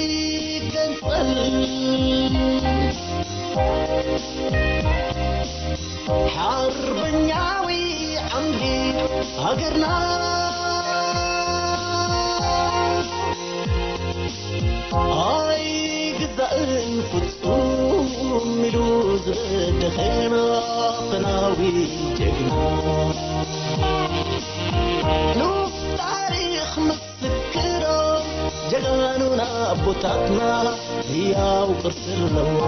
ይገንጸል ሓርበኛዊ ዓምዲ ሃገርና ኣይግዛእን ፍጹም ኢሉ ዝበደኸና ፈናዊ ጀግና። ሉፍ ታሪኽ ምስክሮ ጀጋኑና ኣቦታትና ህያው ቅርሲ ኣለዎ።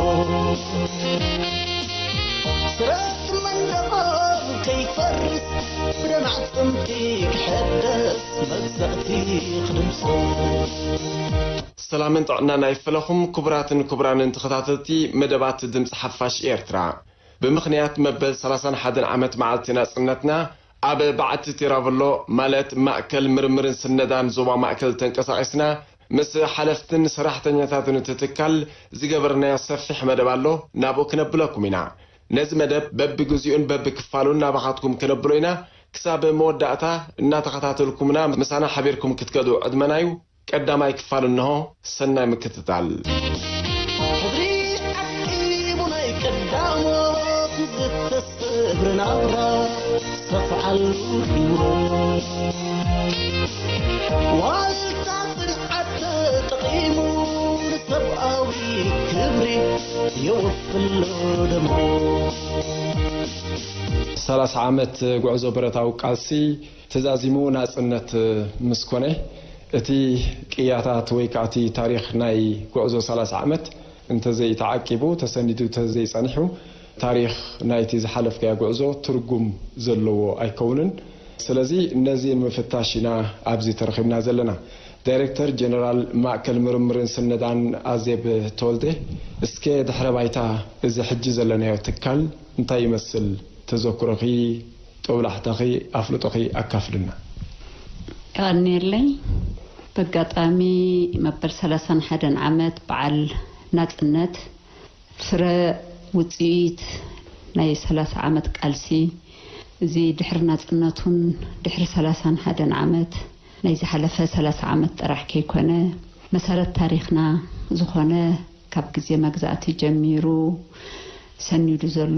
ስረት መንደቕ ከይፈርስ ብደም ኣዕጽምቲ ክሕደስ መግዛእቲ ክድምሰስ። ሰላምን ጥዕናን ኣይፈለኹም ክቡራትን ክቡራንን ተኸታተልቲ መደባት ድምፂ ሓፋሽ ኤርትራ። ብምኽንያት መበል ሰላሳን ሓደን ዓመት መዓልቲ ናጽነትና ኣብ በዓቲ ቲራቨሎ ማለት ማእከል ምርምርን ስነዳን ዞባ ማእከል ተንቀሳቒስና ምስ ሓለፍትን ሰራሕተኛታትን እቲ ትካል ዝገበርናዮ ሰፊሕ መደብ ኣሎ፣ ናብኡ ክነብለኩም ኢና። ነዚ መደብ በብግዚኡን በብክፋሉን ናባኻትኩም ክነብሎ ኢና። ክሳብ መወዳእታ እናተኸታተልኩምና ምሳና ሓቢርኩም ክትከዱ ዕድመና እዩ። ቀዳማይ ክፋል እንሆ። ሰናይ ምክትታል። ሕድሪ ዓቂቡ ናይ ቀዳሞት ዝተሰብረ ናብራ ሰፍዓሉ ህይወት። ዋልታ ጽንዓት ተጠቒሙ ንሰብኣዊ ክብሪ የወፍሎ ደሞ። ሰላሳ ዓመት ጉዕዞ ብረታዊ ቃልሲ ተዛዚሙ ናጽነት ምስ ኮነ፣ እቲ ቅያታት ወይ ከኣ እቲ ታሪኽ ናይ ጉዕዞ ሰላሳ ዓመት እንተዘይተዓቂቡ፣ ተሰኒዱ እንተዘይጸኒሑ፣ ታሪኽ ናይቲ ዝሓለፍካዮ ጉዕዞ ትርጉም ዘለዎ ኣይከውንን። ስለዚ ነዚ ንምፍታሽ ኢና ኣብዚ ተረኺብና ዘለና። ዳይሬክተር ጀነራል ማእከል ምርምርን ስነዳን ኣዜብ ተወልደ፣ እስከ ድሕረ ባይታ እዚ ሕጂ ዘለናዮ ትካል እንታይ ይመስል? ተዘክሮኺ፣ ጦብላሕታኺ፣ ኣፍልጦኺ ኣካፍልና። የቐንየለይ። በጋጣሚ መበል ሰላሳን ሓደን ዓመት በዓል ናጽነት ፍረ ውጽኢት ናይ ሰላሳ ዓመት ቃልሲ፣ እዚ ድሕሪ ናጽነቱን ድሕሪ ሰላሳን ሓደን ዓመት ናይ ዝሓለፈ ሰላሳ ዓመት ጥራሕ ከይኮነ፣ መሰረት ታሪኽና ዝኾነ ካብ ግዜ መግዛእቲ ጀሚሩ ሰኒዱ ዘሎ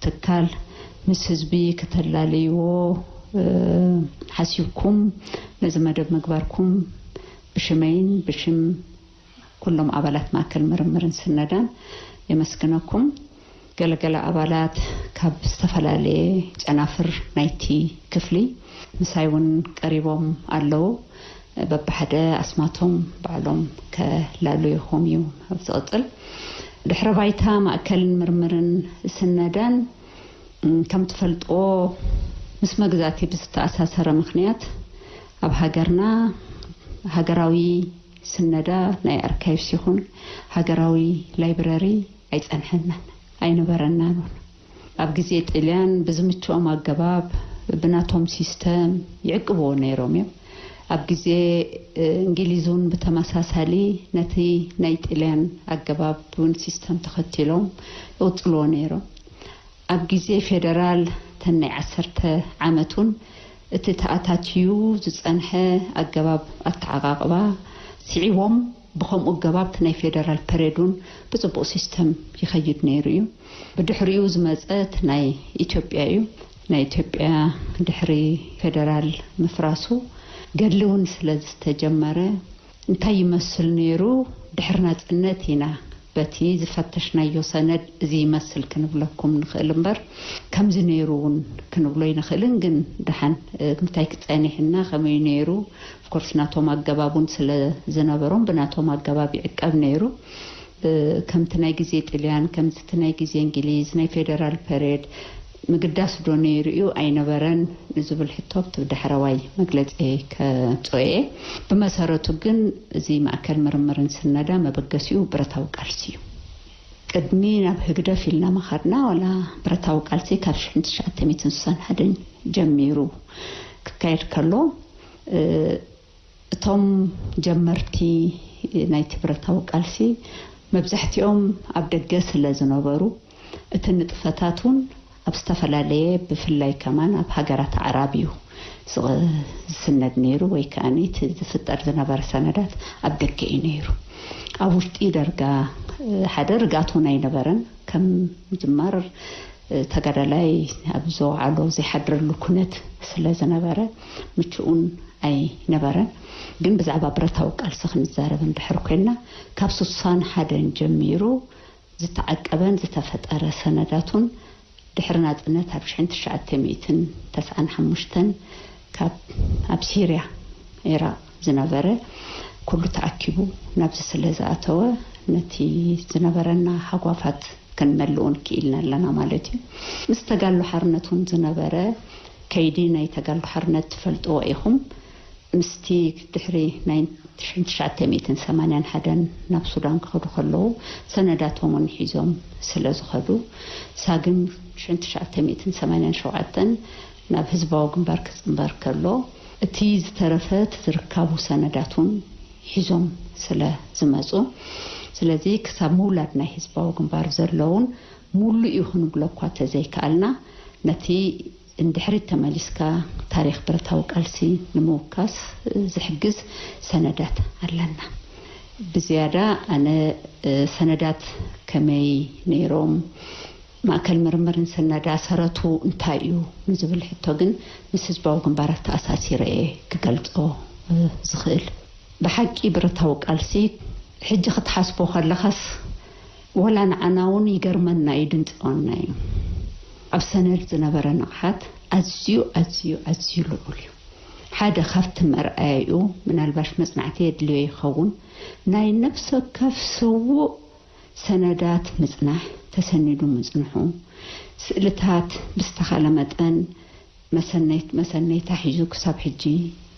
ትካል ምስ ህዝቢ ከተላለይዎ፣ እ፣ ሓሲብኩም ነዚ መደብ ምግባርኩም ብሽመይን ብሽም ኩሎም ኣባላት ማእከል ምርምርን ስነዳን የመስግነኩም። ገለገለ ኣባላት ካብ ዝተፈላለየ ጨናፍር ናይቲ ክፍሊ ምሳይ እውን ቀሪቦም ኣለዉ። በብሓደ ኣስማቶም ባዕሎም ከላሉይኹም እዩ ኣብ ዝቕጽል። ድሕረ ባይታ ማእከልን ምርምርን ስነዳን፣ እም፣ ከም ትፈልጥዎ ምስ መግዛእቲ ብዝተኣሳሰረ ምኽንያት ኣብ ሃገርና ሃገራዊ ስነዳ ናይ ኣርካይቭስ ይኹን ሃገራዊ ላይብረሪ ኣይጸንሐናን ኣይነበረናን እውን። ኣብ ግዜ ጥልያን ብዝምችኦም ኣገባብ ብናቶም ሲስተም ይዕቅብዎ ነይሮም እዮም። ኣብ ግዜ፣ እ፣ እንግሊዝ እውን ብተመሳሳሊ ነቲ ናይ ጥልያን ኣገባብ እውን ሲስተም ተኸቲሎም ይቕጽልዎ ነይሮም። ኣብ ግዜ ፌደራል ተን ናይ ዓሰርተ ዓመት እውን እቲ ተኣታትዩ ዝጸንሐ ኣገባብ ኣተዓቓቕባ ስዒቦም ብኸምኡ ኣገባብ እቲ ናይ ፌደራል ፐሬድ እውን ብጽቡቕ ሲስተም ይኸይድ ነይሩ እዩ። ብድሕሪኡ ዝመጸት ናይ ኢትዮጵያ እዩ። ናይ ኢትዮጵያ ድሕሪ ፌደራል ምፍራሱ ገድሊ እውን ስለ ዝተጀመረ እንታይ ይመስል ነይሩ ድሕሪ ናጽነት ኢና በቲ ዝፈተሽናዮ ሰነድ እዚ ይመስል ክንብለኩም ንኽእል እምበር ከምዚ ነይሩ እውን ክንብሎ ኣይንኽእልን። ግን ደሓን፣ እ፣ እንታይ ክጸኒሕና ከመይ ነይሩ? ኦፍኮርስ ናቶም ኣገባብ እውን ስለ ዝነበሮም ብናቶም ኣገባብ ይዕቀብ ነይሩ። እ፣ ከምቲ ናይ ግዜ ጥልያን፣ ከምቲ ናይ ግዜ እንግሊዝ፣ ናይ ፌደራል ፐሬድ ምግዳስ ዶ ነይሩ እዩ ኣይነበረን ንዝብል ሕቶ ኣብቲ ዳሕረዋይ መግለጺ ከምጽኦ እየ። ብመሰረቱ ግን እዚ ማእከል ምርምርን ስነዳ መበገሲኡ ብረታዊ ቃልሲ እዩ። ቅድሚ ናብ ህግደፍ ኢልና ምኻድና፣ ዋላ ብረታዊ ቃልሲ ካብ ሽሕን ትሽዓተ ሚእትን ስሳን ሓደን ጀሚሩ ክካየድ ከሎ፣ እ፣ እቶም ጀመርቲ ናይቲ ብረታዊ ቃልሲ መብዛሕትኦም ኣብ ደገ ስለ ዝነበሩ፣ እቲ ንጥፈታት እውን ኣብ ዝተፈላለየ፣ ብፍላይ ከማን ኣብ ሃገራት ኣዕራብ እዩ ዝቕ-፣ ዝስነድ ነይሩ፣ ወይ ከኣ እቲ ዝፍጠር ዝነበረ ሰነዳት ኣብ ደገ እዩ ነይሩ። ኣብ ውሽጢ ደርጋ፣ እ፣ ሓደ ርግኣት እውን ኣይነበረን። ከም ምጅማር፣ እ፣ ተጋዳላይ ኣብ ዘውዓሎ ዘይሓድረሉ ኩነት ስለ ዝነበረ ምቹኡን ኣይነበረን። ግን ብዛዕባ ብረታዊ ቃልሲ ክንዛረብ እንድሕር ኮይንና፣ ካብ ስሳን ሓደን ጀሚሩ ዝተዓቀበን ዝተፈጠረ ሰነዳቱን ድሕሪ ናጽነት ኣብ ሽሕን ትሽዓተ ሚእትን ተስዓን ሓሙሽተን ካብ ኣብ ሲርያ፣ ኢራቕ ዝነበረ ኩሉ ተኣኪቡ ናብዚ ስለ ዝኣተወ፣ ነቲ ዝነበረና ሃጓፋት ክንመልእ እውን ክኢልና ኣለና ማለት እዩ። ምስ ተጋድሎ ሓርነት እውን ዝነበረ ከይዲ ናይ ተጋድሎ ሓርነት ትፈልጥዎ ኢኹም። ምስቲ ድሕሪ ናይ ሽሕን ትሽዓተ ሚእትን ሰማንያን ሓደን ናብ ሱዳን ክኸዱ ከለዉ ሰነዳቶም እውን ሒዞም ስለ ዝኸዱ፣ ሳግም ሽሕን ትሽዓተ ሚእትን ሰማንያን ሸውዓተን ናብ ህዝባዊ ግንባር ክጽንበር ከሎ፣ እቲ ዝተረፈ እቲ ዝርካቡ ሰነዳት እውን ሒዞም ስለ ዝመጹ፣ ስለዚ ክሳብ ምውላድ ናይ ህዝባዊ ግንባር ዘለውን ሙሉእ እዩ ክንብሎ እኳ ተዘይከኣልና፣ ነቲ እንድሕሪት ተመሊስካ ታሪኽ ብረታዊ ቃልሲ ንምውካስ ዝሕግዝ ሰነዳት ኣለና። ብዝያዳ ኣነ፣ እ፣ ሰነዳት ከመይ ነይሮም፣ ማእከል ምርምርን ስነዳ ሰረቱ እንታይ እዩ ንዝብል ሕቶ ግን ምስ ህዝባዊ ግንባራት ተኣሳሲረ እየ ክገልጾ፣ እ፣ ዝኽእል። ብሓቂ ብረታዊ ቃልሲ ሕጂ ክትሓስቦ ከለኻስ ወላ ንዓና እውን ይገርመና እዩ፣ ድንጽወና እዩ። ኣብ ሰነድ ዝነበረ ንቕሓት ኣዝዩ፣ ኣዝዩ፣ ኣዝዩ ልዑል እዩ። ሓደ ካብቲ መርኣያኡ ምናልባሽ መጽናዕቲ የድልዮ ይኸውን፣ ናይ ነፍሲ ወከፍ ስዉእ ሰነዳት ምጽናሕ፣ ተሰኒዱ ምጽንሑ፣ ስእልታት ብዝተኻለ መጠን መሰነይት-፣ መሰነይታ ሒዙ ክሳብ ሕጂ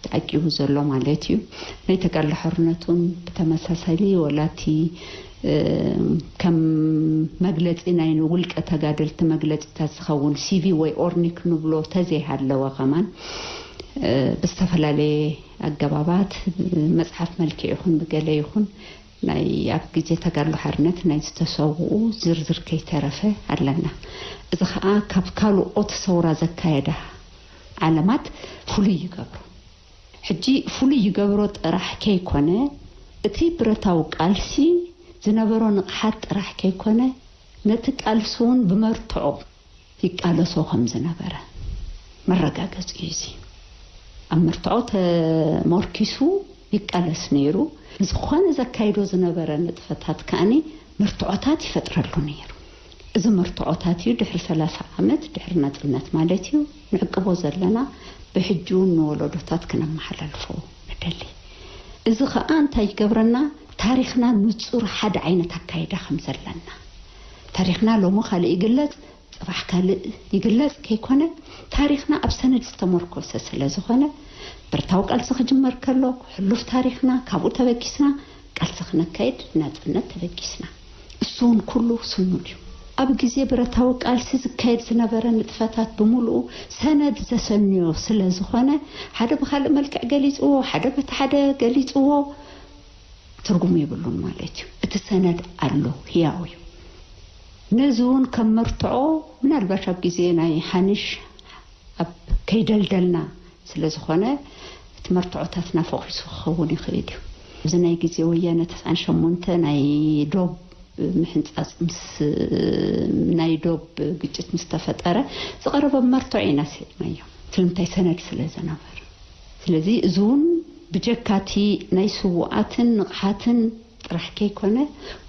ተዓቂቡ ዘሎ ማለት እዩ። ናይ ተጋድሎ ሓርነት እውን ብተመሳሳሊ ወላ እቲ፣ እ፣ ከም መግለጺ ናይ ውልቀ ተጋደልቲ መግለጺታት ዝኸውን ሲ ቪ ወይ ኦርኒክ ንብሎ ተዘይሃለወ ከማን፣ እ፣ ብዝተፈላለየ ኣገባባት፣ እ፣ መጽሓፍ መልክዕ ይኹን ብገለ ይኹን ናይ ኣብ ግዜ ተጋድሎ ሓርነት ናይ ዝተሰውኡ ዝርዝር ከይተረፈ ኣለና። እዚ ኸኣ ካብ ካልኦት ሰውራ ዘካየዳ ዓለማት ፍሉይ ይገብሮ። ሕጂ ፍሉይ ይገብሮ ጥራሕ ከይኮነ፣ እቲ ብረታዊ ቃልሲ ዝነበሮ ንቕሓት ጥራሕ ከይኮነ፣ ነቲ ቃልሲ እውን ብመርትዖ ይቃለሶ ከም ዝነበረ መረጋገጺ እዩ እዚ። ኣብ መርትዖ ተመርኪሱ ይቃለስ ነይሩ። ዝኾነ ዘካይዶ ዝነበረ ንጥፈታት ከኣኒ መርትዖታት ይፈጥረሉ ነይሩ። እዚ መርትዖታት እዩ ድሕሪ ሰላሳ ዓመት፣ ድሕሪ ናጽነት ማለት እዩ፣ ንዕቅቦ ዘለና፣ ብሕጂ እውን ንወለዶታት ክነመሓላልፎ ንደሊ። እዚ ኸኣ እንታይ ይገብረና? ታሪኽና ንጹር ሓደ ዓይነት ኣካይዳ ከም ዘለና። ታሪኽና ሎሚ ካልእ ይግለጽ፣ ጽባሕ ካልእ ይግለጽ ከይኮነ፣ ታሪኽና ኣብ ሰነድ ዝተመርኮሰ ስለ ዝኾነ፣ ብረታዊ ቃልሲ ክጅመር ከሎ፣ ሕሉፍ ታሪኽና፣ ካብኡ ተበጊስና ቃልሲ ክነካይድ ናጽነት ተበጊስና። እሱ እውን ኩሉ ስኑድ እዩ። ኣብ ግዜ ብረታዊ ቃልሲ ዝካየድ ዝነበረ ንጥፈታት ብምሉኡ ሰነድ ዘሰንዮ ስለ ዝኾነ፣ ሓደ ብኻልእ መልክዕ ገሊጽዎ፣ ሓደ በቲ ሓደ ገሊጽዎ፣ ትርጉም የብሉን ማለት እዩ። እቲ ሰነድ ኣሎ፣ ህያው እዩ። ነዚ እውን ከም መርትዖ፣ ምናልባሽ ኣብ ግዜ ናይ ሓንሽ ኣብ ከይደልደልና ስለ ዝኾነ፣ እቲ መርትዖታትና ፈኺሱ ክኸውን ይኽእል እዩ። እዚ ናይ ግዜ ወያነ ተስዓን ሸሞንተ ናይ ዶብ ምሕንጻጽ ምስ፣ ናይ ዶብ ግጭት ምስ ተፈጠረ ዝቐረበ መርትዖ ኢና ስዒብናዮ። ስለምንታይ? ሰነድ ስለ ዝነበረ። ስለዚ እዚ እውን ብጀካ እቲ ናይ ስዉኣትን ንቕሓትን ጥራሕ ከይኮነ፣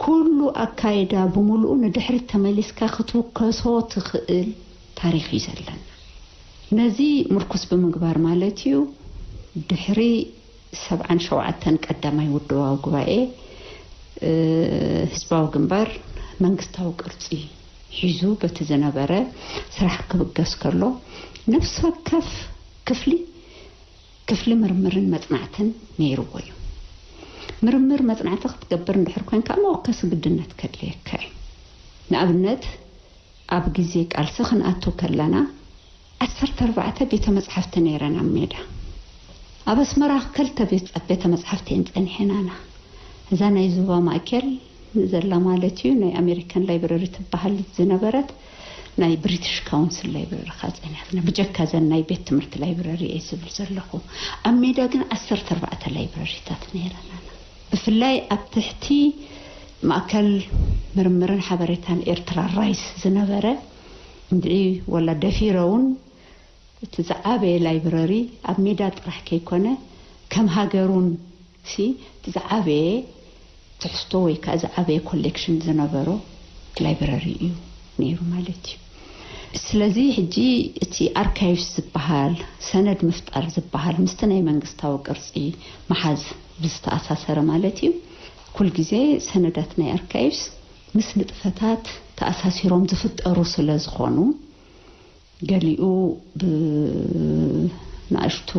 ኩሉ ኣካይዳ ብምሉኡ ንድሕሪት ተመሊስካ ክትውከሶ ትኽእል ታሪኽ እዩ ዘለና። ነዚ ምርኩስ ብምግባር ማለት እዩ፣ ድሕሪ ሰብዓን ሸውዓተን ቀዳማይ ውድባዊ ጉባኤ፣ እ፣ ህዝባዊ ግንባር መንግስታዊ ቅርጺ ሒዙ በቲ ዝነበረ ስራሕ ክብገስ ከሎ፣ ነፍሲ ወከፍ ክፍሊ፣ ክፍሊ ምርምርን መጽናዕትን ነይርዎ እዩ። ምርምር መጽናዕቲ ክትገብር እንድሕር ኮይንካ፣ መወከሲ ግድነት ከድልየካ እዩ። ንኣብነት፣ ኣብ ግዜ ቃልሲ ክንኣቱ ከለና፣ ዓሰርተ ኣርባዕተ ቤተ መጻሕፍቲ ነይረን ኣብ ሜዳ። ኣብ ኣስመራ ክልተ ቤት፣ ቤተ መጻሕፍቲ እየን ጸኒሐናና። እዛ ናይ ዞባ ማእከል ዘላ ማለት እዩ፣ ናይ ኣሜሪካን ላይብረሪ ትበሃል ዝነበረት፣ ናይ ብሪቲሽ ካውንስል ላይብረሪ ካ ጸኒሕና፣ ብጀካ ዘን ናይ ቤት ትምህርቲ ላይብረሪ እየ ዝብል ዘለኹ። ኣብ ሜዳ ግን ዓሰርተ ኣርባዕተ ላይብረሪታት ነይረናና። ብፍላይ ኣብ ትሕቲ ማእከል ምርምርን ሓበሬታን ኤርትራ፣ ራይስ፣ ዝነበረ እንድዒ፣ ወላ ደፊረ እውን እቲ ዝዓበየ ላይብረሪ፣ ኣብ ሜዳ ጥራሕ ከይኮነ፣ ከም ሃገር እውን ሲ እቲ ዝዓበየ ትሕዝቶ ወይ ከዓ ዝዓበየ ኮሌክሽን ዝነበሮ ላይብረሪ እዩ ነይሩ ማለት እዩ። ስለዚ ሕጂ እቲ ኣርካይቭስ ዝበሃል፣ ሰነድ ምፍጣር ዝበሃል፣ ምስቲ ናይ መንግስታዊ ቅርጺ ምሓዝ ብዝተኣሳሰረ ማለት እዩ። ኩል ግዜ ሰነዳት ናይ ኣርካይቭስ ምስ ንጥፈታት ተኣሳሲሮም ዝፍጠሩ ስለ ዝኾኑ፣ ገሊኡ ብንኣሽቱ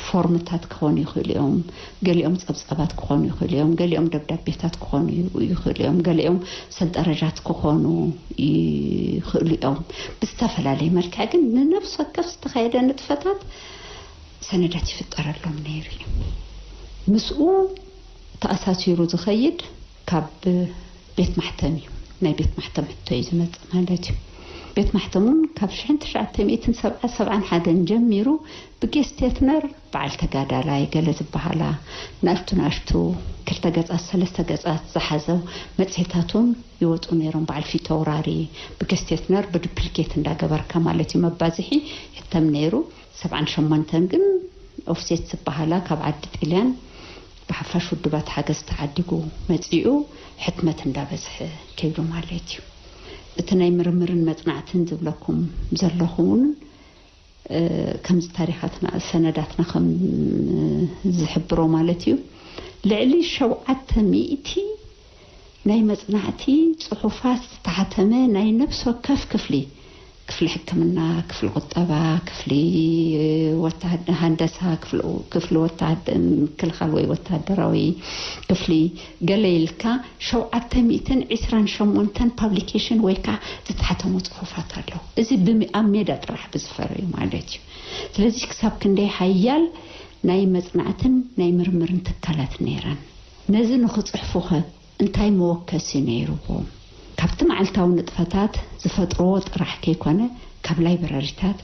ፎርምታት ክኾኑ ይኽእሉ እዮም፣ ገሊኦም ጸብጻባት ክኾኑ ይኽእሉ እዮም፣ ገሊኦም ደብዳቤታት ክኾኑ ይኽእሉ እዮም፣ ገሊኦም ሰንጠረጃት ክኾኑ ይኽእሉ እዮም። ብዝተፈላለየ መልክዕ ግን ንነፍሲ ወከፍ ዝተኻየደ ንጥፈታት ሰነዳት ይፍጠረሎም ነይሩ እዩ። ምስኡ ተኣሳሲሩ ዝኸይድ ካብ ቤት ማሕተም እዩ። ናይ ቤት ማሕተም ሕቶ እዩ ዝመጽእ ማለት እዩ። ቤት ማሕተም እውን ካብ ሽሕን ትሽዓተ ሚእትን ሰብዓ ሰብዓን ሓደን ጀሚሩ ብጌስቴትነር በዓል ተጋዳላይ ገለ ዝበሃላ ንኣሽቱ ንኣሽቱ ክልተ ገጻት ሰለስተ ገጻት ዝሓዘው መጽሔታት እውን ይወጹ ነይሮም። በዓል ፊተውራሪ ብጌስቴትነር ብዱፕሊኬት እንዳገበርካ ማለት እዩ መባዝሒ ይሕተም ነይሩ። ሰብዓን ሸሞንተን ግን ኦፍሴት ዝበሃላ ካብ ዓዲ ጥልያን ብሓፋሽ ውድባት ሓገዝ ተዓዲጉ መጺኡ ሕትመት እንዳበዝሐ ከይዱ ማለት እዩ። እቲ ናይ ምርምርን መጽናዕትን ዝብለኩም ዘለኹ እውን ከምዚ ታሪኻትና ሰነዳትና ከም ዝሕብሮ ማለት እዩ፣ ልዕሊ ሸውዓተ ሚእቲ ናይ መጽናዕቲ ጽሑፋት ዝተሓተመ ናይ ነፍሲ ወከፍ ክፍሊ፣ ክፍሊ ሕክምና፣ ክፍሊ ቁጠባ፣ ክፍሊ ወተሃደ-፣ ሃንደሳ፣ ክፍሊ፣ ክፍሊ ወተሃደ-፣ ምክልኻል ወይ ወተሃደራዊ ክፍሊ ገለ ኢልካ ሸውዓተ ሚእትን ዕስራን ሸሞንተን ፓብሊኬሽን ወይ ከዓ ዝተሓተሙ ጽሑፋት ኣለዉ። እዚ ብሚ-፣ ኣብ ሜዳ ጥራሕ ብዝፈረዩ ማለት እዩ። ስለዚ ክሳብ ክንደይ ሓያል ናይ መጽናዕትን ናይ ምርምርን ትካላት ነይረን። ነዚ ንኽጽሕፉኸ እንታይ መወከሲ ነይርዎም? ካብቲ መዓልታዊ ንጥፈታት ዝፈጥርዎ ጥራሕ ከይኮነ፣ ካብ ላይብረሪታት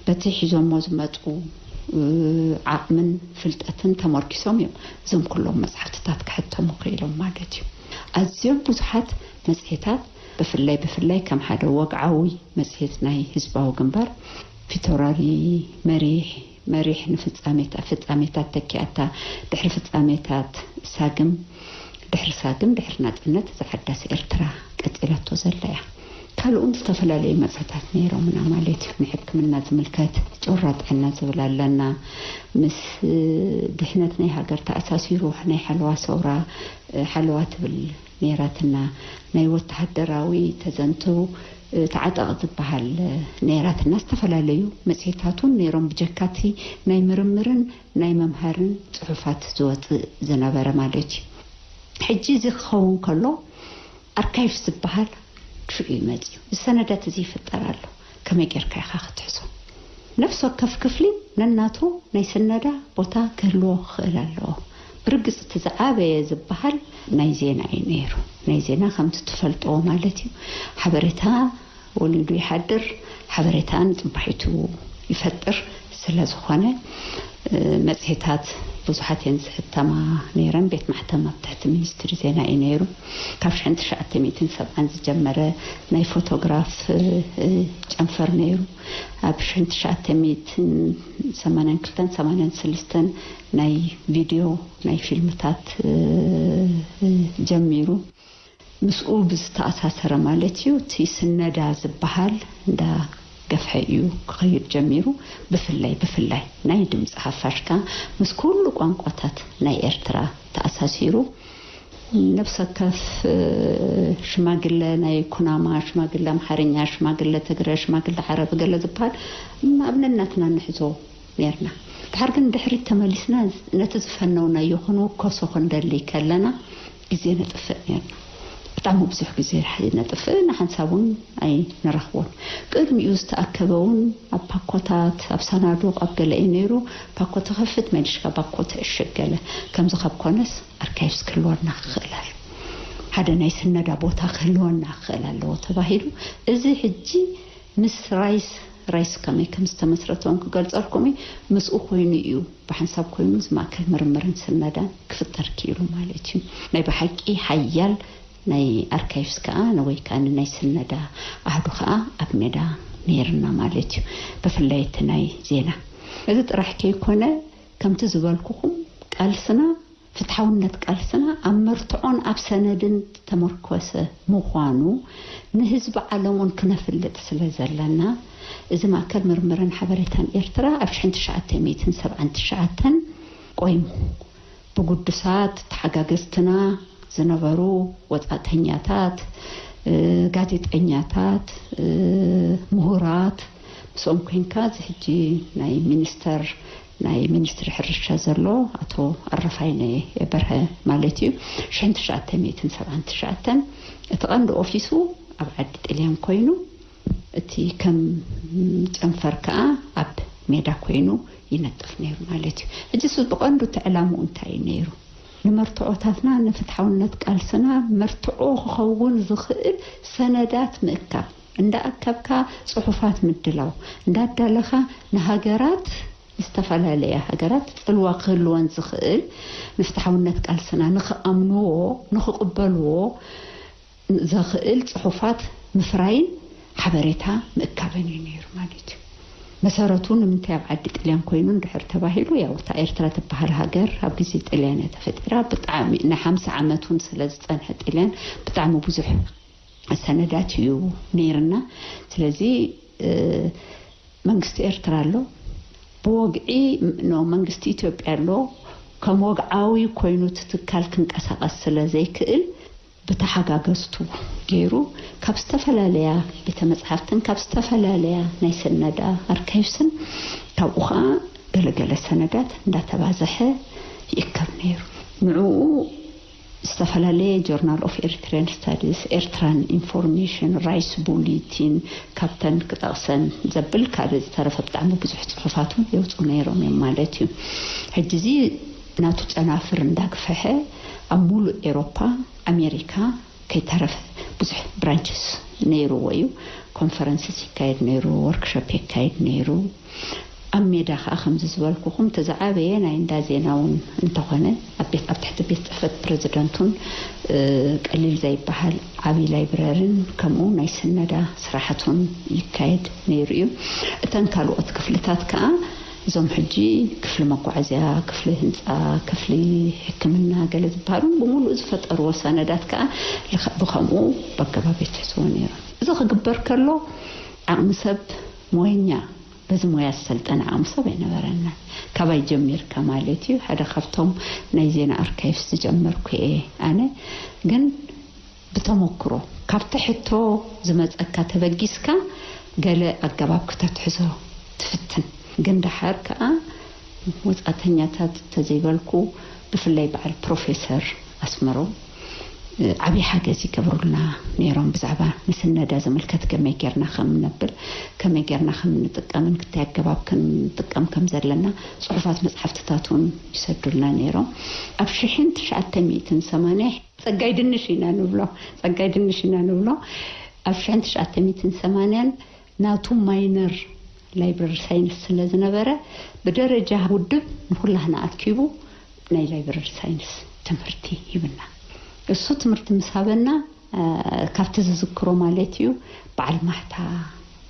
በቲ ሒዞሞ ዝመጹ ዓቕምን ፍልጠትን ተመርኪሶም እዮም እዞም ኩሎም መጽሓፍትታት ክሕተሙ ክኢሎም ማለት እዩ። ኣዝዮም ብዙሓት መጽሔታት፣ ብፍላይ ብፍላይ ከም ሓደ ወግዓዊ መጽሔት ናይ ህዝባዊ ግንባር፣ ፊተውራሪ መሪሕ መሪሕ ንፍጻሜታ-፣ ፍጻሜታት ተኪኣታ፣ ድሕሪ ፍጻሜታት ሳግም፣ ድሕሪ ሳግም፣ ድሕሪ ናጽነት እዛ ሓዳስ ኤርትራ ቀጺላቶ ዘላ እያ። ካልኡን ዝተፈላለዩ መጽሔታት ነይሮምና ማለት እዩ። ንሕክምና ዝምልከት ጮራ ጥዕና ዝብል ኣለና። ምስ ድሕነት ናይ ሃገር ተኣሳሲሩ ናይ ሓለዋ ሰውራ፣ ሓለዋ ትብል ነይራትና። ናይ ወተሃደራዊ ተዘንቱ ተዓጠቕ ዝበሃል ነይራትና። ዝተፈላለዩ መጽሔታት እውን ነይሮም፣ ብጀካቲ ናይ ምርምርን ናይ መምሃርን ጽሑፋት ዝወጽእ ዝነበረ ማለት እዩ። ሕጂ እዚ ክኸውን ከሎ፣ ኣርካይቭስ ዝበሃል ሽዑ እዩ መጺኡ። እዚ ሰነዳት እዚ ይፍጠር ኣሎ። ከመይ ጌርካ ኢኻ ክትሕዞ? ነፍሲ ወከፍ ክፍሊ ነናቱ ናይ ስነዳ ቦታ ክህልዎ ክኽእል ኣለዎ። ብርግጽ እቲ ዝዓበየ ዝበሃል ናይ ዜና እዩ ነይሩ። ናይ ዜና ከምቲ ትፈልጥዎ ማለት እዩ። ሓበሬታ ወሊዱ ይሓድር፣ ሓበሬታ ንጽባሒቱ ይፈጥር። ስለ ዝኾነ፣ እ፣ መጽሔታት ብዙሓት እየን ዝሕተማ ነይረን። ቤት ማሕተም ኣብ ትሕቲ ሚኒስትሪ ዜና እዩ ነይሩ። ካብ ሽሕን ትሽዓተ ሚእትን ሰብዓን ዝጀመረ ናይ ፎቶግራፍ፣ እ፣ እ፣ ጨንፈር ነይሩ። ኣብ ሽሕን ትሽዓተ ሚእትን ሰማንያን ክልተን ሰማንያን ሰለስተን ናይ ቪድዮ፣ ናይ ፊልምታት፣ እ፣ እ፣ ጀሚሩ። ምስኡ ብዝተኣሳሰረ ማለት እዩ፣ እቲ ስነዳ ዝበሃል እንዳ ገፍሐ እዩ ክኸይድ ጀሚሩ። ብፍላይ፣ ብፍላይ ናይ ድምፂ ሓፋሽ ከኣ ምስ ኩሉ ቋንቋታት ናይ ኤርትራ ተኣሳሲሩ፣ ነብሰ ወከፍ፣ እ፣ ሽማግለ ናይ ኩናማ፣ ሽማግለ ኣምሓርኛ፣ ሽማግለ ትግረ፣ ሽማግለ ዓረብ ገለ ዝበሃል ኣብ ነናትና ንሕዞ ነይርና። ድሓር ግን ድሕሪት ተመሊስና ነቲ ዝፈነውናዮ ክንውከሶ ክንደሊ ከለና ግዜ ነጥፍእ ነይርና። ብጣዕሚ ብዙሕ ግዜ ነጥፍእ፣ ንሓንሳብ እውን ኣይንረኽቦን። ቅድሚኡ ዝተኣከበ እውን ኣብ ፓኮታት፣ ኣብ ሳናዱቕ፣ ኣብ ገለ እዩ ነይሩ። ፓኮ ትኸፍት፣ መሊሽካ ባኮ ትዕሽግ ገለ። ከምዚ ካብ ኮነስ ኣርካይቭስ ክህልወና ክኽእል ኣሎ። ሓደ ናይ ስነዳ ቦታ ክህልወና ክኽእል ኣለዎ ተባሂሉ። እዚ ሕጂ ምስ ራይስ ራይስ ከመይ ከም ዝተመስረተ እውን ክገልጸልኩም እዩ። ምስኡ ኮይኑ እዩ፣ ብሓንሳብ ኮይኑ እዚ ማእከል ምርምርን ስነዳን ክፍጠር ክኢሉ ማለት እዩ። ናይ ብሓቂ ሓያል ናይ ኣርካይቭስ ከኣ፣ ወይ ከኣ ናይ ስነዳ ኣሃዱ ከኣ ኣብ ሜዳ ነይርና ማለት እዩ። ብፍላይ እቲ ናይ ዜና። እዚ ጥራሕ ከይኮነ፣ ከምቲ ዝበልኩኹም፣ ቃልስና፣ ፍትሓውነት ቃልስና ኣብ መርትዖን ኣብ ሰነድን ዝተመርኮሰ ምዃኑ ንህዝቢ ዓለም እውን ክነፍልጥ ስለ ዘለና፣ እዚ ማእከል ምርምርን ሓበሬታን ኤርትራ ኣብ ሽሕን ትሽዓተ ሚእትን ሰብዓን ትሽዓተን ቆይሙ። ብግዱሳት ተሓጋገዝትና ዝነበሩ ወጻእተኛታት፣ እ፣ ጋዜጠኛታት፣ እ፣ ምሁራት፣ ምስኦም ኮይንካ፣ እዚ ሕጂ ናይ ሚኒስተር፣ ናይ ሚኒስትሪ ሕርሻ ዘሎ ኣቶ ኣረፋይነ በርሀ ማለት እዩ። ሽሕን ትሽዓተ ሚእትን ሰብዓን ትሽዓተን እቲ ቀንዲ ኦፊሱ ኣብ ዓዲ ጥልያን ኮይኑ፣ እቲ ከም ጨንፈር ከኣ ኣብ ሜዳ ኮይኑ ይነጥፍ ነይሩ ማለት እዩ። ሕጂ እሱ ብቐንዱ እቲ ዕላምኡ እንታይ እዩ ነይሩ? ንመርትዖታትና፣ ንፍትሓውነት ቃልስና መርትዖ ክኸውን ዝኽእል ሰነዳት ምእካብ፣ እንዳኣከብካ ጽሑፋት ምድላው፣ እንዳዳለኻ ንሃገራት፣ ዝተፈላለያ ሃገራት ጽልዋ ክህልወን ዝኽእል፣ ንፍትሓውነት ቃልስና ንኽኣምንዎ፣ ንኽቕበልዎ ዘኽእል ጽሑፋት ምፍራይን ሓበሬታ ምእካብን እዩ ነይሩ ማለት እዩ። መሰረቱ ንምንታይ ኣብ ዓዲ ጥልያን ኮይኑ እንድሕር ተባሂሉ፣ ያው እታ ኤርትራ ትበሃል ሃገር ኣብ ግዜ ጥልያን እያ ተፈጢራ። ብጣዕሚ ናይ ሓምሳ ዓመት እውን ስለ ዝጸንሐ ጥልያን ብጣዕሚ ብዙሕ ሰነዳት እዩ ነይርና። ስለዚ፣ እ፣ መንግስቲ ኤርትራ ኣሎ፣ ብወግዒ፣ ኖ፣ መንግስቲ ኢትዮጵያ ኣሎ። ከም ወግዓዊ ኮይኑ እቲ ትካል ክንቀሳቐስ ስለ ዘይክእል፣ ብተሓጋገዝቱ ገይሩ ካብ ዝተፈላለያ ቤተ መጻሕፍትን ካብ ዝተፈላለያ ናይ ሰነዳ ኣርካይቭስን ካብኡ ኸኣ ገለገለ ሰነዳት እንዳተባዘሐ ይእከብ ነይሩ። ንዕኡ ዝተፈላለየ ጆርናል ኦፍ ኤሪትሪያን ስታዲስ፣ ኤርትራን ኢንፎርሜሽን፣ ራይስ ቡሊቲን፣ ካብተን ክጠቕሰን ዘብል ካልእ ዝተረፈ ብጣዕሚ ብዙሕ ጽሑፋት እውን የውጽኡ ነይሮም እዮም ማለት እዩ። ሕጂ እዚ ናቱ ጨናፍር እንዳግፈሐ ኣብ ሙሉእ ኤሮፓ፣ ኣሜሪካ ከይተረፈ ብዙሕ ብራንችስ ነይርዎ እዩ። ኮንፈረንስስ ይካየድ ነይሩ፣ ወርክሾፕ ይካየድ ነይሩ። ኣብ ሜዳ ከኣ ከምዚ ዝበልኩኹም እቲ ዝዓበየ ናይ እንዳ ዜና እውን እንተኾነ ኣብ ቤት፣ ኣብ ትሕቲ ቤት ጽሕፈት ፕረዚደንቱን፣ እ፣ ቀሊል ዘይበሃል ዓቢ ላይብረርን ከምኡ ናይ ስነዳ ስራሓቱን ይካየድ ነይሩ እዩ። እተን ካልኦት ክፍልታት ከኣ እዞም ሕጂ ክፍሊ መጓዓዝያ፣ ክፍሊ ህንጻ፣ ክፍሊ ሕክምና ገለ ዝበሃሉ ብምሉእ ዝፈጠርዎ ሰነዳት ከኣ ልኸ-፣ ብኸምኡ በገባብ የትሕዝዎ ነይሮም። እዚ ክግበር ከሎ ዓቕሚ ሰብ ሞየኛ፣ በዚ ሞያ ዝሰልጠነ ዓቕሚ ሰብ ኣይነበረናን። ካባይ ጀሚርካ ማለት እዩ። ሓደ ካብቶም ናይ ዜና ኣርካይቭስ ዝጀመርኩ እየ ኣነ። ግን ብተመክሮ ካብቲ ሕቶ ዝመጸካ ተበጊስካ ገለ ኣገባብ ክተትሕዞ ትፍትን። ግን ደሓር ከኣ ወጻእተኛታት ተዘይበልኩ፣ ብፍላይ በዓል ፕሮፌሰር ኣስመሮም፣ እ፣ ዓብዪ ሓገዝ ይገብሩልና ነይሮም። ብዛዕባ ንስነዳ ዝምልከት ከመይ ጌርና ከም ነብል፣ ከመይ ጌርና ከም ንጥቀምን ክታይ ኣገባብ ክንጥቀም ከም ዘለና ጽሑፋት መጽሓፍትታት እውን ይሰዱልና ነይሮም። ኣብ ሽሕን ትሽዓተ ሚእትን ሰማንያ ጸጋይ ድንሽ ኢና ንብሎ፣ ጸጋይ ድንሽ ኢና ንብሎ። ኣብ ሽሕን ትሽዓተ ሚእትን ሰማንያን ናቱ ማይነር ላይብረሪ ሳይንስ ስለ ዝነበረ፣ ብደረጃ ውድብ ንኹላህና ኣኪቡ ናይ ላይብረሪ ሳይንስ ትምህርቲ ሂብና። እሱ ትምህርቲ ምስ ሃበና፣ እ፣ ካብቲ ዝዝክሮ ማለት እዩ፣ በዓል ማህታ፣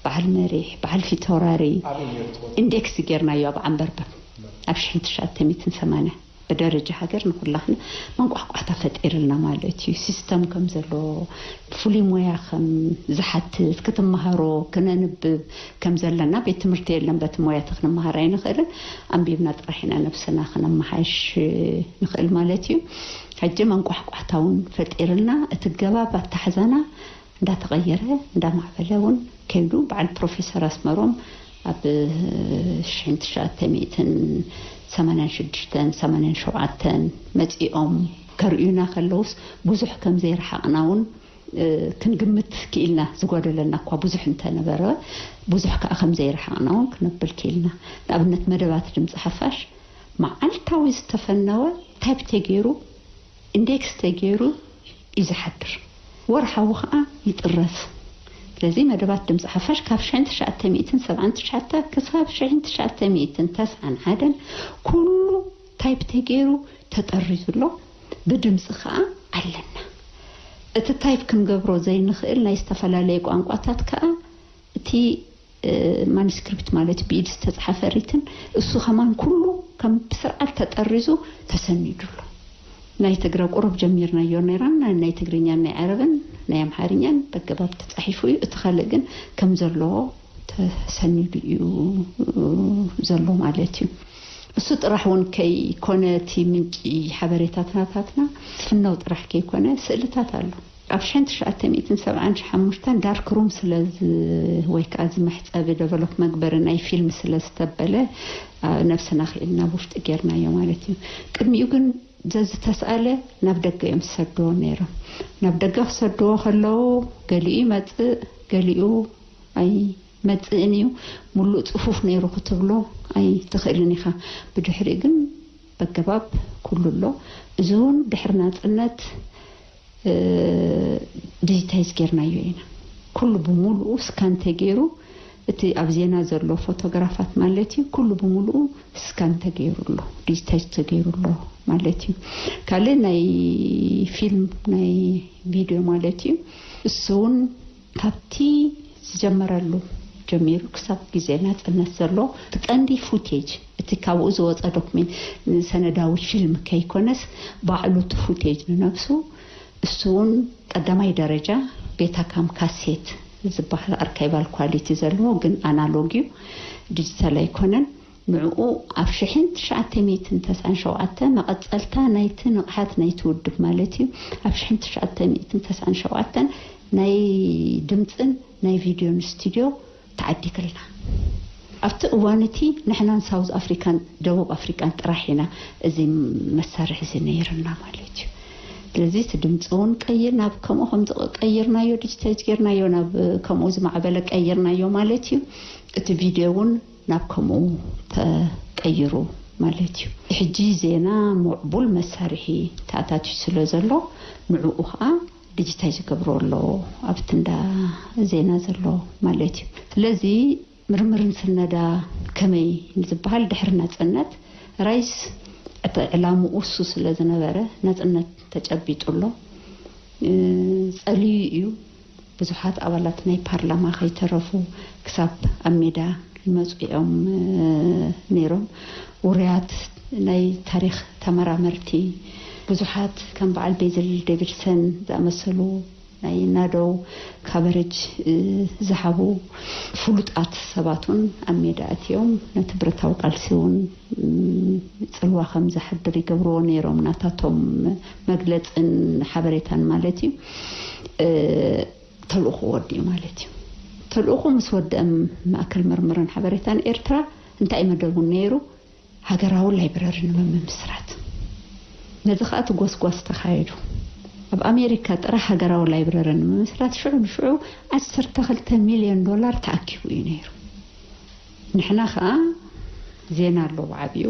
በዓል መሪሕ፣ በዓል ፊተውራሪ ኣበይ ነይሩ ትፈልጡ? ኢንዴክስ ጌርናዮ ኣብ ዓንበርበብ ኣብ ሽሕን ትሽዓተ ሚእትን ሰማንያ። ብደረጃ ሃገር ንኹላህና መንቋሕቋሕታ ፈጢርልና ማለት እዩ። ሲስተም ከም ዘሎ፣ ፍሉይ ሞያ ከም ዝሓትት፣ ክትመሃሮ፣ ክነንብብ ከም ዘለና፣ ቤት ትምህርቲ የለን፣ በቲ ሞያ እቲ ክንመሃር ኣይንኽእልን። ኣንቢብና ጥራሕ ኢና ነብስና ክነመሓይሽ ንኽእል ማለት እዩ። ሕጂ መንቋሕቋሕታ እውን ፈጢርልና፣ እቲ ገባብ ኣተሓዛና እንዳተቐየረ፣ እንዳማዕበለ እውን ከይዱ፣ በዓል ፕሮፌሰር ኣስመሮም ኣብ ሽሕን ትሽዓተ ሚእትን ሰማንያን ሽዱሽተን ሰማንያን ሸውዓተን መጺኦም ከርእዩና ከለውስ፣ ብዙሕ ከም ዘይረሓቕና እውን፣ እ፣ ክንግምት ክኢልና። ዝጎደለና እኳ ብዙሕ እንተነበረ፣ ብዙሕ ከኣ ከም ዘይረሓቕና እውን ክነብል ክኢልና። ንኣብነት፣ መደባት ድምጺ ሓፋሽ መዓልታዊ ዝተፈነወ ታይፕ ተገይሩ፣ ኢንዴክስ ተገይሩ እዩ ዝሓድር። ወርሓዊ ኸኣ ይጥረዝ። እዚ መደባት ድምፂ ሓፋሽ ካብ ሽሕን ትሽዓተ ሚእትን ሰብዓን ትሽዓተ ክሳብ ሽሕን ትሽዓተ ሚእትን ተስዓን ሓደን ኩሉ ታይፕ ተገይሩ ተጠሪዙ ኣሎ። ብድምፂ ከዓ ኣለና። እቲ ታይፕ ክንገብሮ ዘይንኽእል ናይ ዝተፈላለየ ቋንቋታት ከዓ እቲ ማኒስክሪፕት ማለት ብኢድ ዝተፅሓፈ ሪትን እሱ ከማን ኩሉ ከም ብስርዓት ተጠሪዙ ተሰኒዱ ኣሎ። ናይ ትግረ ቁሩብ ጀሚርናዮ ነይራና። ናይ ትግርኛን ናይ ዓረብን ናይ ኣምሓርኛን በገባብ ተፃሒፉ እዩ። እቲ ካልእ ግን ከም ዘለዎ ተሰኒዱ እዩ ዘሎ ማለት እዩ። እሱ ጥራሕ እውን ከይኮነ እቲ ምንጪ ሓበሬታታትና ፍነው ጥራሕ ከይኮነ ስእልታት ኣሎ። ኣብ ሽሕን ትሽዓተ ሚእትን ሰብዓን ሓሙሽተን ዳርክ ሩም ስለ ዝ-፣ ወይ ከዓ እዚ መሕፀቢ ደቨሎፕ መግበሪ ናይ ፊልም ስለ ዝተበለ፣ ኣ፣ ነብስና ክኢልና ውሽጢ ጌርናዮ ማለት እዩ። ቅድሚኡ ግን ዘዝተስኣለ ናብ ደገ እዮም ዝሰድዎ ነይሮም። ናብ ደገ ክሰድዎ ከለዉ ገሊኡ ይመፅእ፣ ገሊኡ ኣይመፅእን እዩ። ሙሉእ ፅፉፍ ነይሩ ክትብሎ ኣይትኽእልን ኢኻ። ብድሕሪኡ ግን በገባብ ኩሉ ኣሎ። እዚ እውን ድሕሪ ናፅነት እ፣ ዲጂታይዝ ጌርናዮ ኢና። ኩሉ ብምሉኡ ስካን ተገይሩ፣ እቲ ኣብ ዜና ዘሎ ፎቶግራፋት ማለት እዩ፣ ኩሉ ብምሉኡ ስካን ተገይሩ ኣሎ፣ ዲጂታይዝ ተገይሩ ኣሎ ማለት እዩ። ካልእ ናይ ፊልም፣ ናይ ቪድዮ ማለት እዩ። እሱ እውን ካብቲ ዝጀመረሉ ጀሚሩ ክሳብ ግዜ ናጽነት ዘሎ እቲ ቀንዲ ፉቴጅ፣ እቲ ካብኡ ዝወጸ ዶክሜንት፣ ሰነዳዊ ፊልም ከይኮነስ፣ ባዕሉ እቲ ፉቴጅ ንነብሱ፣ እሱ እውን ቀዳማይ ደረጃ ቤታካም ካሴት ዝበሃል ኣርካይቫል ኳሊቲ ዘለዎ፣ ግን ኣናሎግ እዩ፣ ዲጂታል ኣይኮነን። ንዕኡ ኣብ ሽሕን ትሽዓተ ሚእትን ተስዓን ሸውዓተ መቐጸልታ ናይቲ ንቕሓት ናይቲ ውድብ ማለት እዩ። ኣብ ሽሕን ትሽዓተ ሚእትን ተስዓን ሸውዓተን ናይ ድምጽን ናይ ቪድዮን ስቱድዮ ተዓዲግልና። ኣብቲ እዋን እቲ ንሕናን ሳውዝ ኣፍሪካን ደቡብ ኣፍሪካን ጥራሕ ኢና እዚ መሳርሒ እዚ ነይርና ማለት እዩ። ስለዚ እቲ ድምፂ እውን ቀይር ናብ ከምኡ ከም ቀይርናዮ፣ ዲጂታይዝ ጌርናዮ፣ ናብ ከምኡ ዝማዕበለ ቀይርናዮ ማለት እዩ። እቲ ቪድዮ እውን ናብ ከምኡ ተቀይሩ ማለት እዩ። ሕጂ ዜና ምዕቡል መሳርሒ ተኣታትዩ ስለ ዘሎ፣ ንዕኡ ከዓ ዲጂታይዝ ይገብሮ ኣሎ ኣብቲ እንዳ ዜና ዘሎ ማለት እዩ። ስለዚ ምርምርን ስነዳ ከመይ ዝበሃል ድሕሪ ናጽነት ራይስ እቲ ዕላምኡ እሱ ስለ ዝነበረ ናጽነት ተጨቢጡ ኣሎ። እ፣ ጸልዩ እዩ። ብዙሓት ኣባላት ናይ ፓርላማ ከይተረፉ ክሳብ ኣብ ሜዳ ይመጹ እዮም፣ እ፣ ነይሮም። ውሩያት ናይ ታሪኽ ተመራመርቲ፣ ብዙሓት ከም በዓል ቤዝል ዴቪድሰን ዝኣመሰሉ ናይ ናደው ካቨሬጅ፣ እ፣ ዝሃቡ ፍሉጣት ሰባት እውን ኣብ ሜዳ ኣትዮም ነቲ ብረታዊ ቃልሲ እውን፣ እ፣ ጽልዋ ከም ዘሕድር ይገብርዎ ነይሮም። ናታቶም መግለጽን ሓበሬታን ማለት እዩ። እ፣ ተልእኾ ወዲኡ ማለት እዩ። ተልእኾ ምስ ወደአ ማእከል ምርምርን ሓበሬታን ኤርትራ እንታይ መደቡ ነይሩ? ሃገራዊ ላይብረሪ ንምምስራት። ነዚ ኸኣ እቲ ጎስጓስ ተኻየዱ። ኣብ ኣሜሪካ ጥራሕ ሃገራዊ ላይብረሪ ንምምስራት ሽዑ ንሽዑ ዓሰርተ ክልተ ሚልዮን ዶላር ተኣኪቡ እዩ ነይሩ። ንሕና ኸኣ ዜና ኣሎ ብዓቢኡ፣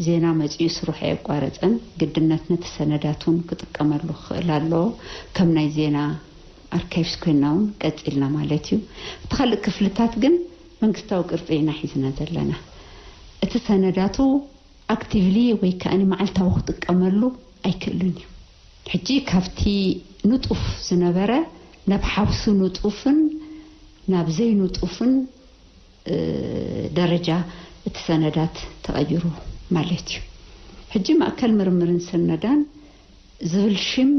ዜና መጺኡ ስርሑ ኣየቋረጸን፣ ግድነት ነቲ ሰነዳት እውን ክጥቀመሉ ክኽእል ኣለዎ። ከም ናይ ዜና ኣርካይቭስ ኮይንና እውን ቀጺልና ማለት እዩ። እቲ ካልእ ክፍልታት ግን መንግስታዊ ቅርጺ ኢና ሒዝና ዘለና። እቲ ሰነዳቱ ኣክቲቭሊ ወይ ከኣ መዓልታዊ ክጥቀመሉ ኣይክእልን እዩ። ሕጂ ካብቲ ንጡፍ ዝነበረ ናብ ሓውሲ ንጡፍን ናብ ዘይንጡፍን፣ እ፣ ደረጃ እቲ ሰነዳት ተቐይሩ ማለት እዩ። ሕጂ ማእከል ምርምርን ሰነዳን ዝብል ሽም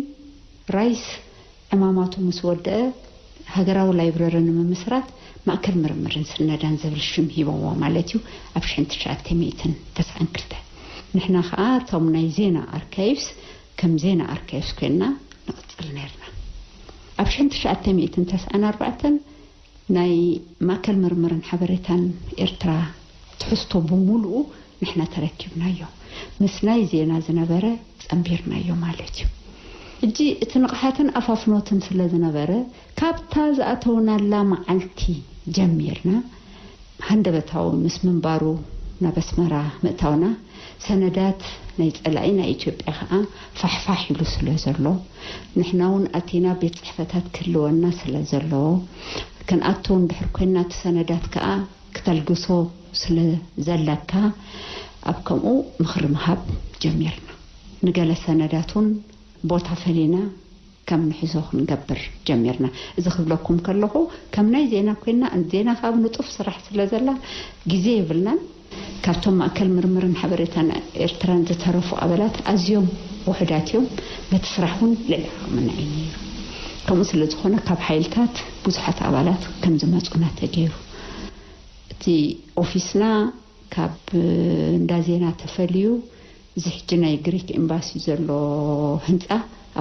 ራይስ ዕማማቱ ምስ ወደአ፣ ሃገራዊ ላይብረሪ ንምምስራት ማእከል ምርምርን ስነዳን ዝብል ሽም ሂቦዎ ማለት እዩ። ኣብ ሽሕን ትሽዓተ ሚእትን ተስዓን ክልተን። ንሕና ኸኣ እቶም ናይ ዜና ኣርካይቭስ ከም ዜና ኣርካይቭስ ኮይንና ንቕጽል ነይርና። ኣብ ሽሕን ትሽዓተ ሚእትን ተስዓን ኣርባዕተን ናይ ማእከል ምርምርን ሓበሬታን ኤርትራ ትሕዝቶ ብምሉኡ ንሕና ተረኪብናዮ። ምስ ናይ ዜና ዝነበረ ጸንቢርናዮ ማለት እዩ። ሕጂ እቲ ንቕሓትን ኣፋፍኖትን ስለ ዝነበረ፣ ካብታ ዝኣተውናላ መዓልቲ ጀሚርና፣ ሃንደበታዊ ምስ ምንባሩ ናብ ኣስመራ ምእታውና፣ ሰነዳት ናይ ጸላኢ ናይ ኢትዮጵያ ኸኣ ፋሕፋሕ ኢሉ ስለ ዘሎ፣ ንሕና እውን ኣቲና ቤት ጽሕፈታት ክህልወና ስለ ዘለዎ፣ ክንኣቱ እንድሕር ኮይና እቲ ሰነዳት ከኣ ክተልግሶ ስለ ዘለካ ኣብ ከምኡ ምኽሪ ምሃብ ጀሚርና። ንገለ ሰነዳት እውን ቦታ ፈሊና ከም ንሕዞ ክንገብር ጀሚርና። እዚ ክብለኩም ከለኹ ከም ናይ ዜና ኮይና ዜና ካብ ንጡፍ ስራሕ ስለ ዘላ ግዜ የብልናን። ካብቶም ማእከል ምርምርን ሓበሬታን ኤርትራን ዝተረፉ ኣባላት ኣዝዮም ውሑዳት እዮም። በቲ ስራሕ እውን ልዕሊ ዓቕምና እዩ ነይሩ። ከምኡ ስለ ዝኾነ ካብ ሓይልታት ብዙሓት ኣባላት ከም ዝመፁና ተገይሩ። እቲ ኦፊስና ካብ እንዳ ዜና ተፈልዩ እዚ ሕጂ ናይ ግሪክ ኤምባሲ ዘሎ ህንፃ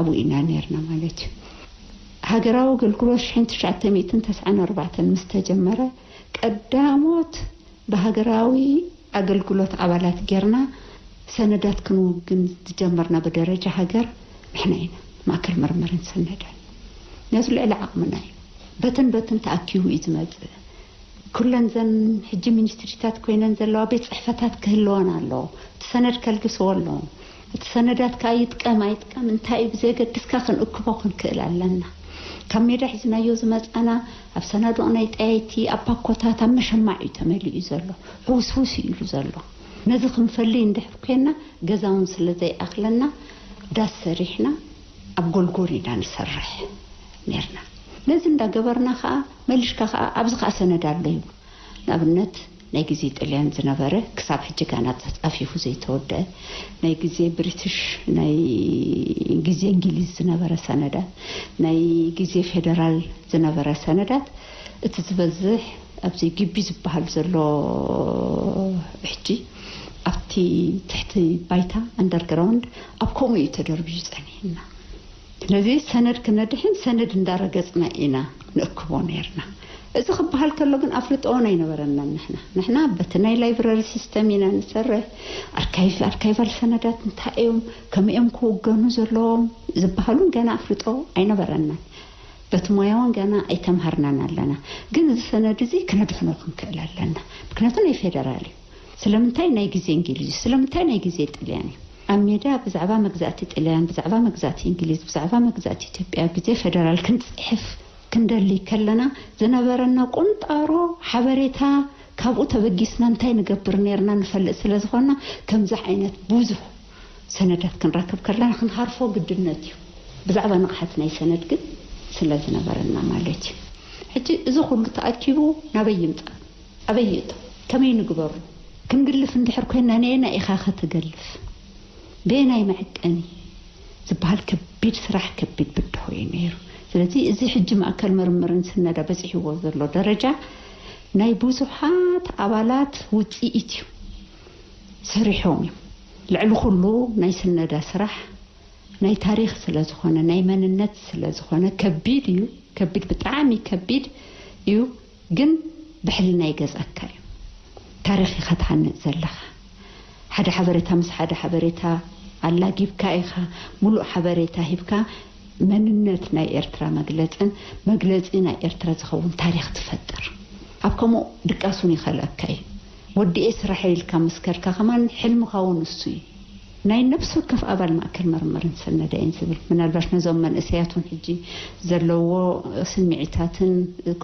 ኣብኡ ኢና ነርና ማለት እዩ። ሃገራዊ ኣገልግሎት ሽሕን ትሽዓተ ሚእትን ተስዓን ኣርባዕተን ምስ ተጀመረ ቀዳሞት ብሃገራዊ ኣገልግሎት ኣባላት ጌርና ሰነዳት ክንውግን ዝጀመርና ብደረጃ ሃገር ንሕና ኢና። ማእከል ምርምርን ሰነዳን ነዚ ልዕሊ ዓቕምና እዩ። በትን በትን ተኣኪቡ እዩ ዝመፅእ። ኩለን ዘን ሕጂ ሚኒስትሪታት ኮይነን ዘለዋ ቤት ፅሕፈታት ክህልወን ኣለዎ። እቲ ሰነድ ከልግስዎ ኣለዎም። እቲ ሰነዳት ከዓ ይጥቀም ኣይጥቀም እንታይ እዩ ብዘየገድስካ ክንእክቦ ክንክእል ኣለና። ካብ ሜዳ ሒዝናዮ ዝመፃና ኣብ ሰናዱቕ ናይ ጠያይቲ ኣብ ፓኮታት ኣብ መሸማዕ እዩ ተመሊኡ ዘሎ። ሕውስውስ እዩ ኢሉ ዘሎ። ነዚ ክንፈሊ እንድሕር ኮይና ገዛ እውን ስለ ዘይኣኽለና ዳስ ሰሪሕና ኣብ ጎልጎል ኢና ንሰርሕ ነርና። ነዚ እንዳገበርና ከዓ መሊሽካ ከዓ ኣብዚ ከዓ ሰነድ ኣሎ እዩ። ንኣብነት ናይ ግዜ ጥልያን ዝነበረ ክሳብ ሕጂ ጋና ተፃፊፉ ዘይተወደአ፣ ናይ ግዜ ብሪትሽ ናይ ግዜ እንግሊዝ ዝነበረ ሰነዳት፣ ናይ ግዜ ፌደራል ዝነበረ ሰነዳት እቲ ዝበዝሕ ኣብዚ ግቢ ዝበሃል ዘሎ ሕጂ ኣብቲ ትሕቲ ባይታ ኣንደርግራውንድ ኣብ ከምኡ እዩ ተደርብዩ ጸኒሕና። ስለዚ ሰነድ ክነድሕን ሰነድ እንዳረገጽና ኢና ንእክቦ ነርና። እዚ ክበሃል ከሎ ግን ኣፍልጦ እውን ኣይነበረናን። ንሕና ንሕና በቲ ናይ ላይብረሪ ሲስተም ኢና ንሰርሕ። ኣርካይቭ ኣርካይቫል ሰነዳት እንታይ እዮም፣ ከመይ እዮም ክውገኑ ዘለዎም ዝበሃሉን ገና ኣፍልጦ ኣይነበረናን። በቲ ሞያውን ገና ኣይተምሃርናን ኣለና። ግን እዚ ሰነድ እዚ ክነድሕኖ ክንክእል ኣለና። ምክንያቱ ናይ ፌደራል እዩ። ስለምንታይ ናይ ግዜ እንግሊዝ እዩ? ስለምንታይ ናይ ግዜ ጥልያን እዩ? ኣብ ሜዳ ብዛዕባ መግዛእቲ ጥልያን፣ ብዛዕባ መግዛእቲ እንግሊዝ፣ ብዛዕባ መግዛእቲ ኢትዮጵያ ኣብ ግዜ ፌደራል ክንፅሕፍ ክንደሊ ከለና ዝነበረና ቁንጣሮ ሓበሬታ ካብኡ ተበጊስና እንታይ ንገብር ነርና ንፈልጥ ስለ ዝኾንና ከምዚ ዓይነት ብዙሕ ሰነዳት ክንረክብ ከለና ክንሃርፎ ግድነት እዩ። ብዛዕባ ንቕሓት ናይ ሰነድ ግን ስለ ዝነበረና ማለት እዩ። ሕጂ እዚ ኩሉ ተኣኪቡ ናበይ ይምጻእ? ኣበይ ይእቶ? ከመይ ንግበሩ? ክንግልፍ እንድሕር ኮይና ነየና ኢኻ ኸትገልፍ? በየናይ መዐቀኒ ዝበሃል ከቢድ ስራሕ ከቢድ ብድሆ እዩ ነይሩ። ስለዚ እዚ ሕጂ ማእከል ምርምርን ስነዳ በፂሕዎ ዘሎ ደረጃ ናይ ብዙሓት ኣባላት ውፅኢት እዩ። ሰሪሖም እዮም። ልዕሊ ኩሉ ናይ ስነዳ ስራሕ ናይ ታሪኽ ስለ ዝኾነ ናይ መንነት ስለ ዝኾነ ከቢድ እዩ። ከቢድ ብጣዕሚ ከቢድ እዩ። ግን ብሕልና ይገዝኣካ እዩ። ታሪኽ ኢኻ ትሃንጽ ዘለኻ። ሓደ ሓበሬታ ምስ ሓደ ሓበሬታ ኣላጊብካ ኢኻ። ሙሉእ ሓበሬታ ሂብካ መንነት ናይ ኤርትራ መግለጽን መግለጺ ናይ ኤርትራ ዝኸውን ታሪኽ ትፈጥር። ኣብ ከምኡ ድቃስ እውን ይኸልኣካ እዩ። ወዲኤ ስራሕ ኢልካ ምስ ከድካ ከማን ሕልምኻ እውን እሱ እዩ። ናይ ነፍሲ ወከፍ ኣባል ማእከል ምርምርን ሰነዳይን ዝብል ምናልባሽ ነዞም መንእሰያት እውን ሕጂ ዘለዎ ስምዒታትን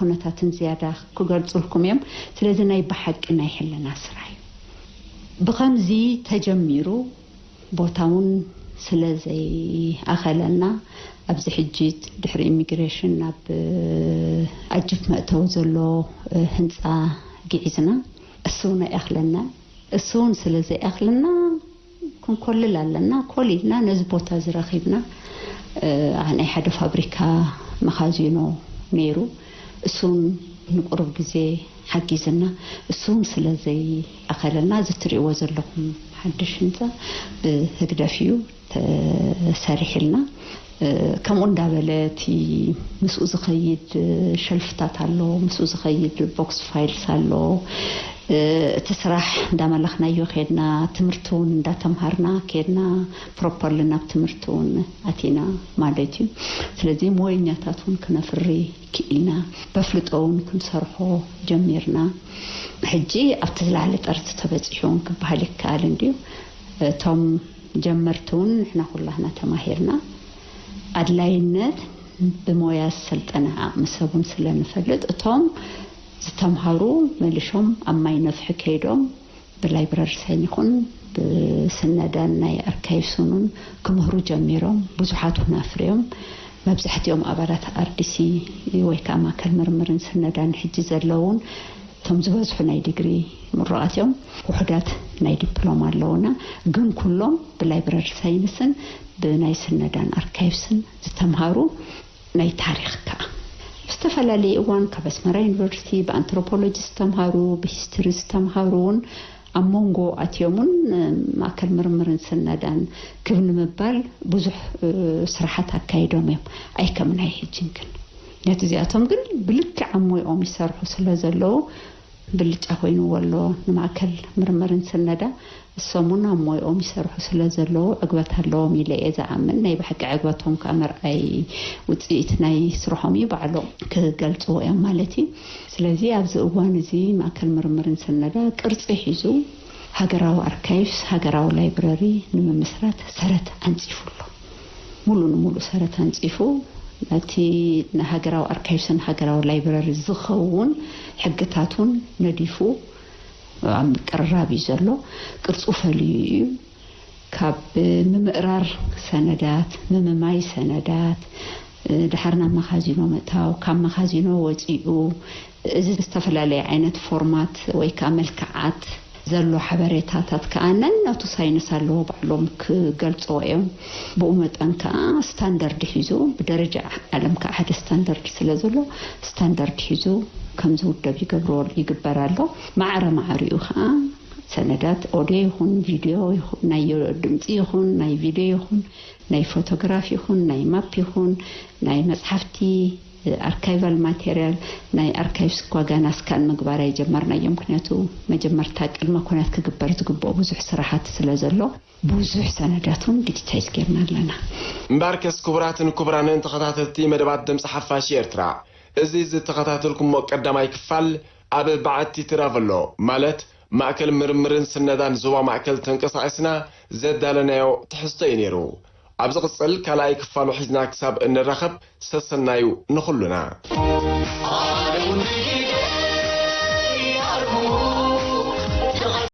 ኩነታትን ዝያዳ ክገልጹልኩም እዮም። ስለዚ ናይ ብሓቂ ናይ ሕልና ስራሕ እዩ። ብኸምዚ ተጀሚሩ ቦታ እውን ስለ ዘይኣኸለና ኣብዚ ሕጂ ድሕሪ ኢሚግሬሽን ናብ ኣጅብ መእተዊ ዘሎ ህንፃ ግዒዝና። እሱ እውን ኣይኣኽለና። እሱ እውን ስለ ዘይኣኽለና ክንኮልል ኣለና። ኮሊልና ነዚ ቦታ ዝረኺብና ናይ ሓደ ፋብሪካ መኻዚኖ ነይሩ። እሱን ንቁሩብ ግዜ ሓጊዝና። እሱን ስለ ዘይኣኸለና እዚ ትሪእዎ ዘለኹም ሓድሽ ህንፃ ብህግደፍ እዩ ተሰሪሕልና። ከምኡ እንዳበለ እቲ ምስኡ ዝኸይድ ሸልፍታት ኣሎ፣ ምስኡ ዝኸይድ ቦክስ ፋይልስ ኣሎ። እቲ ስራሕ እንዳመለኽናዮ ከድና፣ ትምህርቲ እውን እንዳተምሃርና ከድና፣ ፕሮፐርሊ ናብ ትምህርቲ እውን ኣቲና ማለት እዩ። ስለዚ ሞየኛታት እውን ክነፍሪ ክኢልና፣ በፍልጦ እውን ክንሰርሖ ጀሚርና። ሕጂ ኣብቲ ዝለዓለ ጠርዚ ተበፂሑ እውን ክበሃል ይከኣል እንድዩ። እቶም ጀመርቲ እውን ንሕና ኩላህና ተማሂርና። ኣድላይነት ብሞያ ዝሰልጠነ ዓቕሚ ሰብ እውን ስለ ንፈልጥ፣ እቶም ዝተምሃሩ መሊሾም ኣብ ማይ ነፍሒ ከይዶም ብላይብረሪ ሳይን ይኹን ብስነዳን ናይ ኣርካይቭስን ክምህሩ ጀሚሮም። ብዙሓት እውን ኣፍርዮም። መብዛሕትኦም ኣባላት ኣርዲሲ ወይ ከዓ ማእከል ምርምርን ስነዳን ሕጂ ዘለውን፣ እቶም ዝበዝሑ ናይ ዲግሪ ምሩቓት እዮም። ውሑዳት ናይ ዲፕሎማ ኣለውና፣ ግን ኩሎም ብላይብረሪ ሳይንስን ብናይ ስነዳን ኣርካይቭስን ዝተምሃሩ፣ ናይ ታሪኽ ከዓ ዝተፈላለየ እዋን ካብ ኣስመራ ዩኒቨርሲቲ ብኣንትሮፖሎጂ ዝተምሃሩ፣ ብሂስትሪ ዝተምሃሩ እውን ኣብ መንጎ ኣትዮምን ማእከል ምርምርን ስነዳን ክብ ንምባል ብዙሕ ስራሓት ኣካይዶም እዮም። ኣይከም ናይ ሕጅን ግን ነቲ እዚኣቶም ግን ብልክዕ ኣብ ሞይኦም ይሰርሑ ስለ ዘለዉ፣ ብልጫ ኮይንዎ ኣሎ ንማእከል ምርምርን ስነዳ። እሶም እውን ኣብ ሞይኦም ይሰርሑ ስለ ዘለዉ ዕግበት ኣለዎም ኢለ እየ ዝኣምን። ናይ ብሓቂ ዕግበቶም ከዓ መርኣይ ውፅኢት ናይ ስርሖም እዩ፣ ባዕሎም ክገልፅዎ እዮም ማለት እዩ። ስለዚ ኣብዚ እዋን እዚ ማእከል ምርምርን ስነዳ ቅርፂ ሒዙ ሃገራዊ ኣርካይቭስ፣ ሃገራዊ ላይብረሪ ንምምስራት ሰረት ኣንፂፉ ኣሎ። ሙሉ ንሙሉ ሰረት ኣንፂፉ ነቲ ንሃገራዊ ኣርካይቭስን ሃገራዊ ላይብረሪ ዝኸውን ሕግታቱን ነዲፉ ኣብ ምቅርራብ እዩ ዘሎ። ቅርፁ ፈልዩ እዩ። ካብ ምምእራር ሰነዳት፣ ምምማይ ሰነዳት፣ ድሓር ናብ መኻዚኖ ምእታው፣ ካብ መኻዚኖ ወፂኡ፣ እዚ ዝተፈላለየ ዓይነት ፎርማት ወይ ከዓ መልክዓት ዘሎ ሓበሬታታት ከዓ ነነቱ ሳይንስ ኣለዎ፣ ባዕሎም ክገልፅዎ እዮም። ብኡ መጠን ከዓ ስታንዳርድ ሒዙ፣ ብደረጃ ዓለም ከዓ ሓደ ስታንዳርድ ስለ ዘሎ፣ ስታንዳርድ ሒዙ ከም ዝውደብ ይገብሮ፣ ይግበር ኣሎ። ማዕረ ማዕሪኡ ከዓ ሰነዳት ኦድዮ ይኹን ቪድዮ ይኹን፣ ናይ ድምፂ ይኹን ናይ ቪድዮ ይኹን፣ ናይ ፎቶግራፍ ይኹን ናይ ማፕ ይኹን ናይ መፅሓፍቲ ኣርካይቫል ማቴሪያል፣ ናይ ኣርካይቭስ እኳ ጋና ስካን ምግባር ኣይጀመርናዮ። ምክንያቱ መጀመርታ ቅድመ ኩነት ክግበር ዝግብኦ ብዙሕ ስራሓት ስለ ዘሎ፣ ብዙሕ ሰነዳት እውን ዲጂታይዝ ጌርና ኣለና። እምበኣርከስ ክቡራትን ክቡራንን ተኸታተልቲ መደባት ድምፂ ሓፋሽ ኤርትራ፣ እዚ ዝተኸታተልኩሞ ቀዳማይ ክፋል ኣብ በዓቲ ትራቨሎ፣ ማለት ማእከል ምርምርን ስነዳን ዞባ ማእከል ተንቀሳቒስና ዘዳለናዮ ትሕዝቶ እዩ ነይሩ። ኣብ ዝቕጽል ካልኣይ ክፋሉ ሒዝና ክሳብ እንራኸብ ሰሰናዩ ንኹሉና።